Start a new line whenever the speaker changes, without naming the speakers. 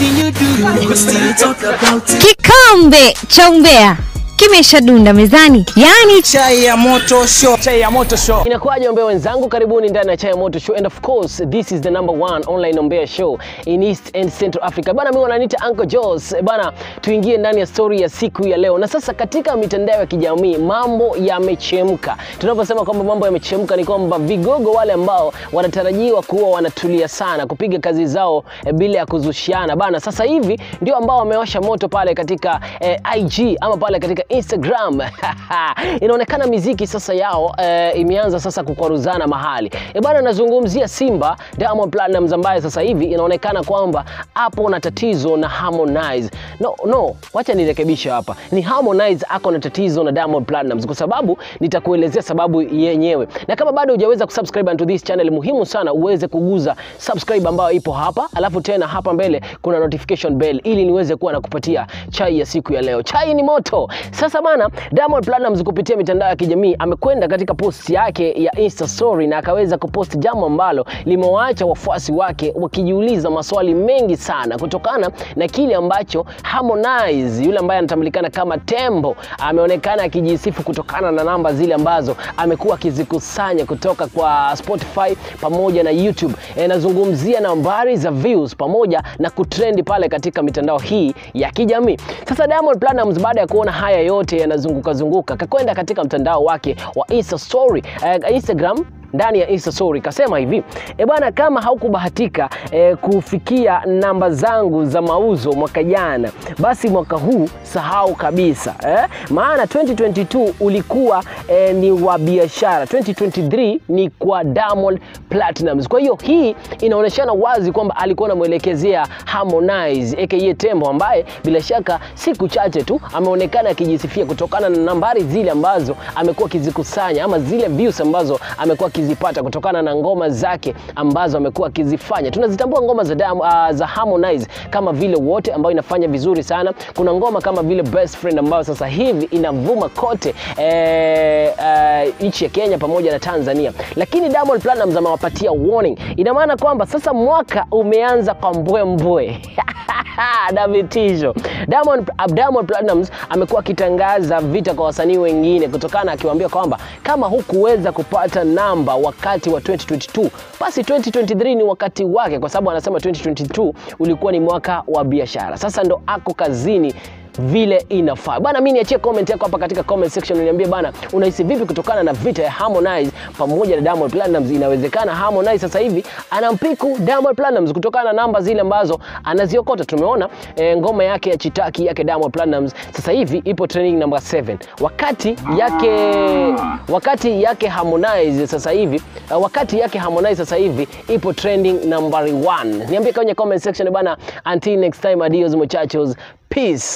Anything you do, we still talk about it.
Kikombe cha umbea kimeshadunda mezani. Yani
Chai ya Moto Show. Chai ya Moto Show.
Inakuwaje ombea wenzangu, karibuni ndani ya Chai ya Moto Show, and of course this is the number one online ombea show in East and Central Africa. Bana, mimi wananiita Uncle Jos. Bana, tuingie ndani ya story ya siku ya leo. Na sasa katika mitandao ya kijamii mambo yamechemka. Tunaposema kwamba mambo yamechemka ni kwamba vigogo wale ambao wanatarajiwa kuwa wanatulia sana kupiga kazi zao bila ya kuzushiana bana, sasa hivi ndio ambao wamewasha moto pale katika IG ama pale katika Instagram. Inaonekana miziki sasa yao imeanza sasa kukwaruzana mahali. Bana, nazungumzia Simba Diamond Platnumz ambaye sasa hivi inaonekana kwamba hapo na tatizo na Harmonize. No, wacha nirekebishe hapa. Ni Harmonize ako na tatizo na Diamond Platnumz, kwa sababu nitakuelezea sababu yenyewe. Na kama bado hujaweza kusubscribe to this channel, muhimu sana uweze kuguza subscribe ambayo ipo hapa, alafu tena hapa mbele kuna notification bell ili niweze kuwa nakupatia chai ya siku ya leo. Chai ni moto. Sasa bana, Diamond Platnumz kupitia mitandao ya kijamii amekwenda katika post yake ya Insta story na akaweza kupost jambo ambalo limewaacha wafuasi wake wakijiuliza maswali mengi sana kutokana na kile ambacho Harmonize, yule ambaye anatambulikana kama Tembo, ameonekana akijisifu kutokana na namba zile ambazo amekuwa akizikusanya kutoka kwa Spotify pamoja na YouTube. Nazungumzia nambari za views pamoja na kutrend pale katika mitandao hii ya kijamii. Sasa Diamond Platnumz baada ya kuona haya yote yanazunguka zunguka, kakwenda katika mtandao wake wa Insta story, Instagram, ndani ya Insta story kasema hivi: bwana, kama haukubahatika kufikia namba zangu za mauzo mwaka jana, basi mwaka huu sahau kabisa, maana 2022 ulikuwa ni wa biashara, 2023 ni kwa Diamond Platnumz. Kwa hiyo hii inaoneshana wazi kwamba alikuwa anamuelekezea Harmonize aka Tembo, ambaye bila shaka siku chache tu ameonekana akijisifia kutokana na nambari zile ambazo amekuwa akizikusanya ama zile views ambazo amekuwa akizipata kutokana na ngoma zake ambazo amekuwa akizifanya. Tunazitambua ngoma za Harmonize kama vile Wote ambayo inafanya vizuri sana. Kuna ngoma kama vile Best Friend ambayo sasa hivi inavuma kote nchi ya Kenya pamoja na Tanzania. Lakini Diamond Platnumz amewapatia warning. Ina maana kwamba sasa mwaka umeanza kwa mbwe. Na vitisho. Diamond Platnumz amekuwa akitangaza vita kwa wasanii wengine kutokana akiwaambia kwamba kama hukuweza kupata namba wakati wa 2022, basi 2023 ni wakati wake, kwa sababu anasema 2022 ulikuwa ni mwaka wa biashara. Sasa ndo ako kazini vile inafaa. Bana, mimi niachie comment yako hapa katika comment section, uniambie bana, unahisi vipi kutokana na vita ya Harmonize pamoja na Diamond Platnumz? Inawezekana Harmonize sasa hivi anampiku Diamond Platnumz kutokana na namba zile ambazo anaziokota. Tumeona ngoma yake ya Chitaki yake Diamond Platnumz sasa hivi ipo trending number 7, wakati yake Harmonize sasa hivi wakati yake Harmonize sasa hivi ipo trending number 1. Niambie kwenye comment section bana. Until next time, adios muchachos, peace.